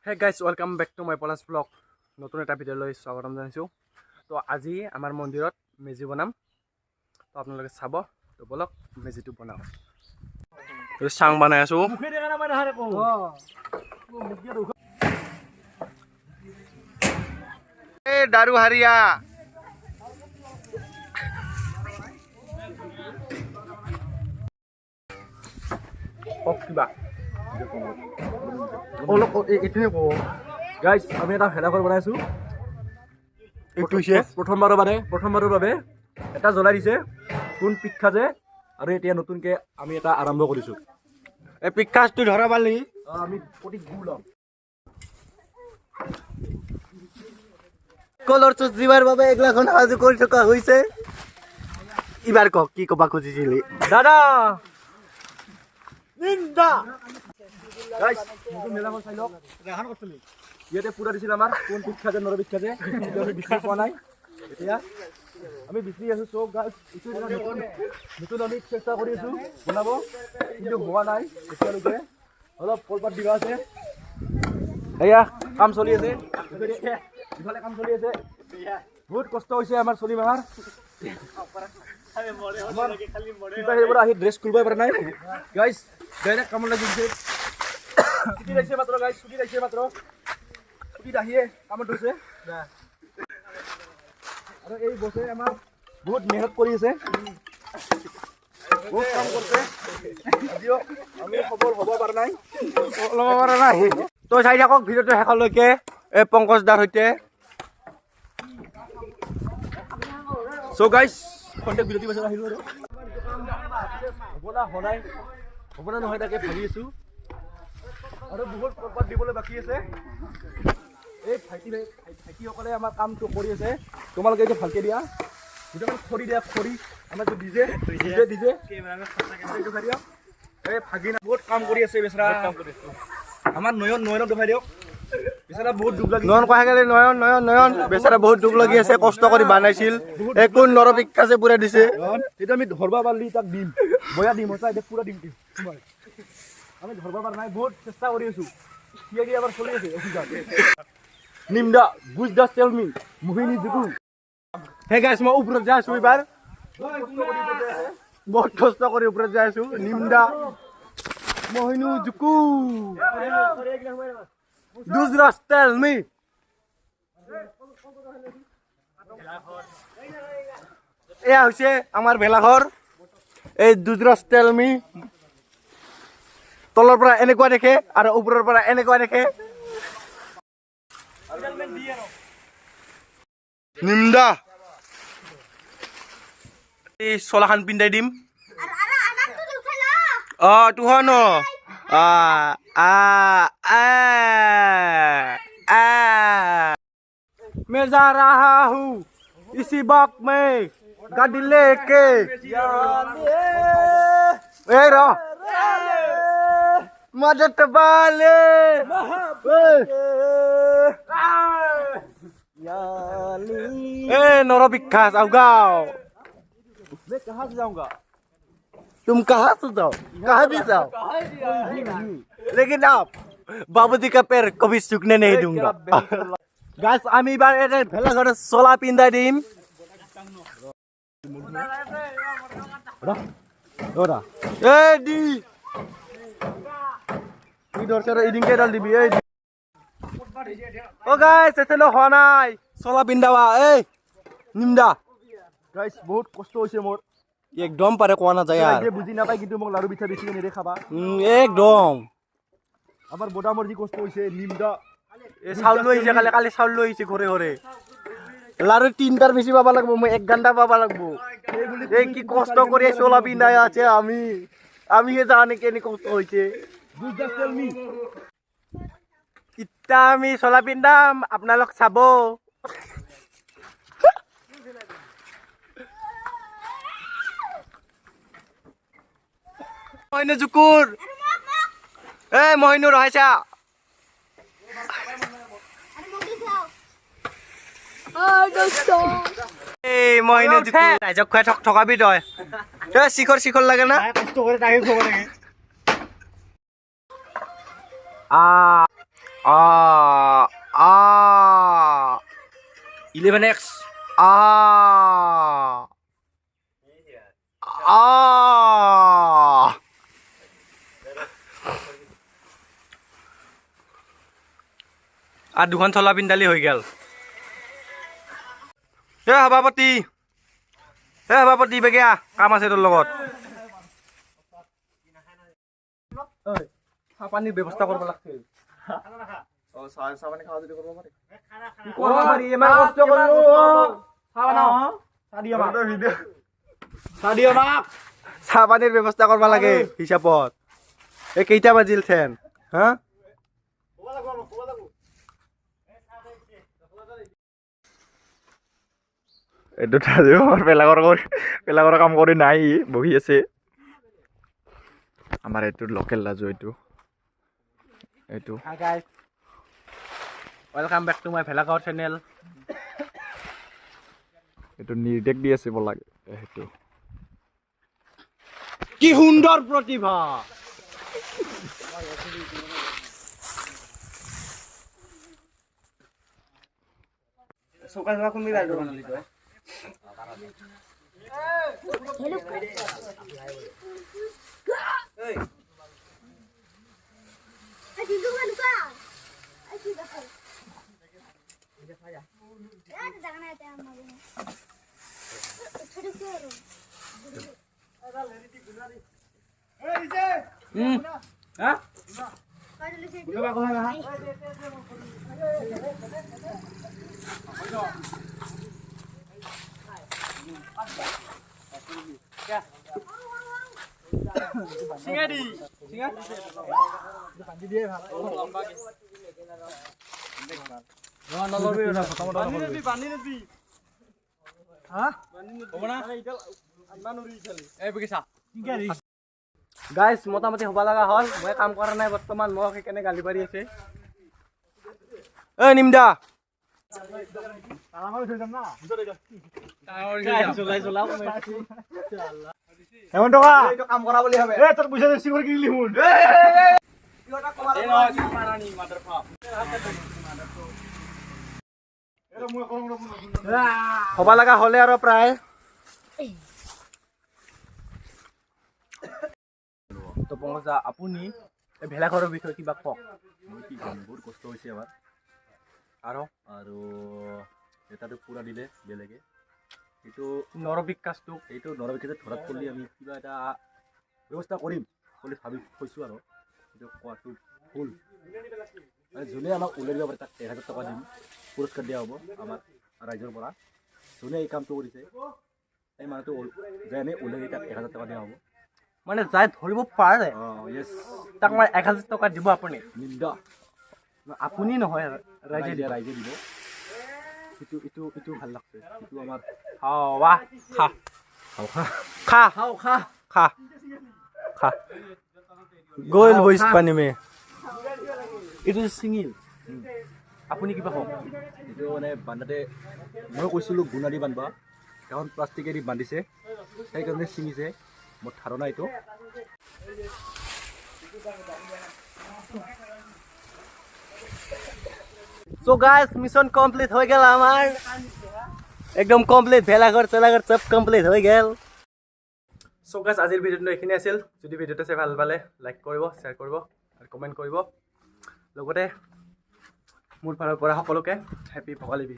Hey guys, welcome back to my Palash vlog. নতুন এটা ভিডিঅ'লৈ স্বাগতম জনাইছোঁ। তো আজি আমাৰ মন্দিৰত মেজি বনাম, তো আপোনালোকে চাব। তো ব'লক, মেজিটো বনাওঁ। তো চাং বনাই আছোঁ। এই দাৰু হাৰিয়া। কওক কিবা অলপ, এইখিনি কওঁ। গাইজ, আমি এটা ভেলাঘৰ বনাইছোঁ। এইটো হৈছে প্ৰথমবাৰৰ বাবে এটা জ্বলাই দিছে কোন পিক্ষাজে আৰু এতিয়া নতুনকৈ আমি এটা আৰম্ভ কৰিছোঁ। এই পিকাজটো ধৰা পালি। আমি প্ৰতি গু ল'ম। কলৰ চুচ দিবাৰ বাবে এগলাখন সাজু কৰি থকা হৈছে। এইবাৰ কওক, কি ক'বা খুজিছিলি? দাদা। গাইজ, নতুন ভেলাঘৰ চাই লওক। ইয়াতে পুৰা দিছিল আমাৰ কোন পিক্ষাজে, নৰ পিক্ষাজে। এতিয়া আমি বিচাৰি পোৱা নাই, এতিয়া আমি বিচাৰি আছোঁ। চব গাইজ, এইটো এটা নতুন নতুন আমি চেষ্টা কৰি আছোঁ বনাব, কিন্তু হোৱা নাই এতিয়ালৈকে। অলপ কলপাত দিব আছে। এয়া কাম চলি আছে, ইফালে কাম চলি আছে। বহুত কষ্ট হৈছে আমাৰ চলি মাহাৰ। আমাৰ চিপাহীৰ পৰা আহি ড্ৰেছ খুলিবই পৰা নাই গাইজ, ডাইৰেক্ট কামত লাগি গৈছে। ছুটি আহিছে মাত্ৰ গাইজ, ছুটি আহিছে মাত্ৰ, ছুটিত আহিয়ে কামত ধৰিছে। আৰু এই বছে আমাৰ বহুত মেহনত কৰি আছে, বহুত কাম কৰিছে। আজিও আমি খবৰ হ'ব পৰা নাই। ল'ব পৰা নাই। তো চাই থাকক ভিডিঅ'টো শেষলৈকে এই পংকজ দাৰ সৈতে। চ' গাইজ, খন্তেক বিৰতি পাছত আহিলোঁ। আৰু হ'ব না হোৱা নাই, হ'ব না নহয়, তাকে ভাবি আছোঁ। আৰু বহুত কলপাত দিবলৈ বাকী আছে। এই ভাইটি ভাই ভাইটিসকলে আমাৰ কামটো কৰি আছে। তোমালোকে এইটো ভালকে দিয়া, গোটেইখন খৰি দিয়া, খৰি। আমাৰ যে ডিজে ডিজে ডিজে এইটো খাই দিয়া। এই ভাগিনা বহুত কাম কৰি আছে বেচেৰা। আমাৰ নয়ন, নয়নক দেখাই দিয়ক। বেচেৰা বহুত দুখ লাগিছে। নয়ন কথা গেলে, নয়ন, নয়ন, নয়ন বেচেৰা বহুত দুখ লাগি আছে। কষ্ট কৰি বানাইছিল, একো নৰপিক্ষাছে পুৰা দিছে। এইটো আমি ধৰবা পাৰিলি তাক দিম, বয়া দিম, সঁচা। এতিয়া পুৰা দিম দিম তোমাৰ। আমি ধৰবা পৰা নাই, বহুত চেষ্টা কৰি আছো। কি কি এবাৰ চলি আছে অফিচত। নিমদা গুজ দাস টেল মি মোহিনী জুকু। হে গাইছ, মই ওপৰত যাই আছো এইবাৰ। বহুত কষ্ট কৰি ওপৰত যাই আছো। নিমদা মহিনু জুকু দুজৰা টেল মি। এয়া হৈছে আমাৰ ভেলাঘৰ। এই দুজৰা টেল মি তলৰ পৰা এনেকুৱা দেখে আৰু ওপৰৰ পৰা এনেকুৱা দেখে। নিমদা, এই চোলাখান পিন্ধাই দিম। অ তুহন আ আ আ आ मैं जा रहा हूँ इसी बाग में गाड़ी लेके। ए रो मदद वाले। ए नरबिकास आउगाओ। मैं कहाँ से जाऊंगा? तुम कहाँ से जाओ, कहाँ भी जाओ, लेकिन आप बाबूजी का पैर कभी सूखने नहीं दूंगा। গাইস, আমি এবাৰ এটা ভেলাঘৰত চলা পিন্ধাই দিম। এ দি কি ধৰছে ৰ, এদিনকে এডাল দিবি। এই অ গাইস, এতিয়ালৈ হোৱা নাই চলা পিন্ধাৱা। এই নিমদা। গাইজ, বহুত কষ্ট হৈছে মোৰ। একদম পাৰে কোৱা নাযায় আৰু। ৰাইজে বুজি নাপায়, কিন্তু মোক লাৰু পিঠা বেছিকে নেদে খাবা। একদম। আমাৰ বদামৰ যি কষ্ট হৈছে নিমদা। এই চাউল লৈ আহিছে কালি, কালি চাউল লৈ আহিছে ঘৰে ঘৰে। লাৰু তিনটাৰ বেছি পাব লাগিব, মই এক ঘণ্টা পাব লাগিব। এই কি কষ্ট কৰি চলা পিন্ধাই আছে। আমিহে জানে কেনে কষ্ট হৈছে। ইতা আমি চলা পিন্ধাম, আপোনালোক চাব। মইনু জুকুৰ, এই মইনু ৰহাইছা। এই মইনু জুকুৰ ৰাইজক খুৱাই থক থকাবি তই। এই শিখৰ শিখৰ লাগে না। কষ্ট কৰি তাকে খুৱাব লাগে। আ আ আ 11x আ আ আৰু দুখন চলা পিন্ধালি হৈ গ'ল। এ সভাপতি, এ সভাপতি বেগিয়া কাম আছে তোৰ লগত। চাহ পানীৰ ব্যৱস্থা কৰিব লাগিছিল। চাহ পানীৰ ব্যৱস্থা কৰিব লাগে হিচাপত। এই কেইটা বাজিল থেন হা? এইটো পেলাকৰ কাম কৰি নাই, বহি আছে। আমাৰ এইটো লোকেল লাজু, এইটো এইটো। Welcome back to my Bhelaghar channel. এইটো নিৰ্দেশ দি আছে বলাগে। সেইটো কি সুন্দৰ প্ৰতিভা। গাইজ মোটামুটি হ'ব লগা হ'ল। মই কাম কৰা নাই বৰ্তমান, মোক সেইকাৰণে গালি পাৰি আছে। ঐ নিমদা, হ'ব লগা হ'লে আৰু প্ৰায়। তো পংকজ, আপুনি এই ভেলাঘৰৰ বিষয়ে কিবা কওক। মই কি ক'ম, বহুত কষ্ট হৈছে আমাৰ। আৰু আৰু এটাটো পূৰা দিলে বেলেগে, এইটো নৰবিকাশটো, এইটো নৰবিকাশটো ধৰাত পৰিলে আমি কিবা এটা ব্যৱস্থা কৰিম বুলি ভাবি কৈছোঁ। আৰু এইটো কোৱাটো ভুল, মানে যোনে আমাক ওলাই দিব পাৰে তাক 1000 টকা দিম, পুৰস্কাৰ দিয়া হ'ব আমাৰ ৰাইজৰ পৰা। যোনে এই কামটো কৰিছে এই মানুহটো যেনে ওলাই তাক 1000 টকা দিয়া হ'ব। মানে যাই ধৰিব পাৰে তাক মানে 1000 টকা দিব আপুনি। নিন্দা আপুনি নহয়, ৰাইজে দিব, ৰাইজে দিব। এইটো এইটো এইটো ভাল লাগছে। এইটো আমাৰ হাৱা খা খা খা খা খা গ'ল বৈছ পানী মে। এইটো চিঙিল, আপুনি কিবা কওক। এইটো মানে বান্ধাতে মই কৈছিলোঁ গুণা দি বান্ধবা, এখন প্লাষ্টিকেদি বান্ধিছে, সেইকাৰণে ছিঙিছে। মোৰ ধাৰণা এইটো। সো গাইস, মিশন কমপ্লিট হয়ে গেল আমার, একদম কমপ্লিট। ভেলাঘর চেলাঘর সব কমপ্লিট হয়ে গেল। সো গাইস, আজিৰ ভিডিঅ'টো এইখিনি আছিল। যদি ভিডিঅ'টো চাই ভাল পালে লাইক কৰিব, শ্বেয়াৰ কৰিব আৰু কমেণ্ট কৰিব। লগতে মোৰ ফালৰ পৰা সকলোকে হেপী ভোগালী বিহু।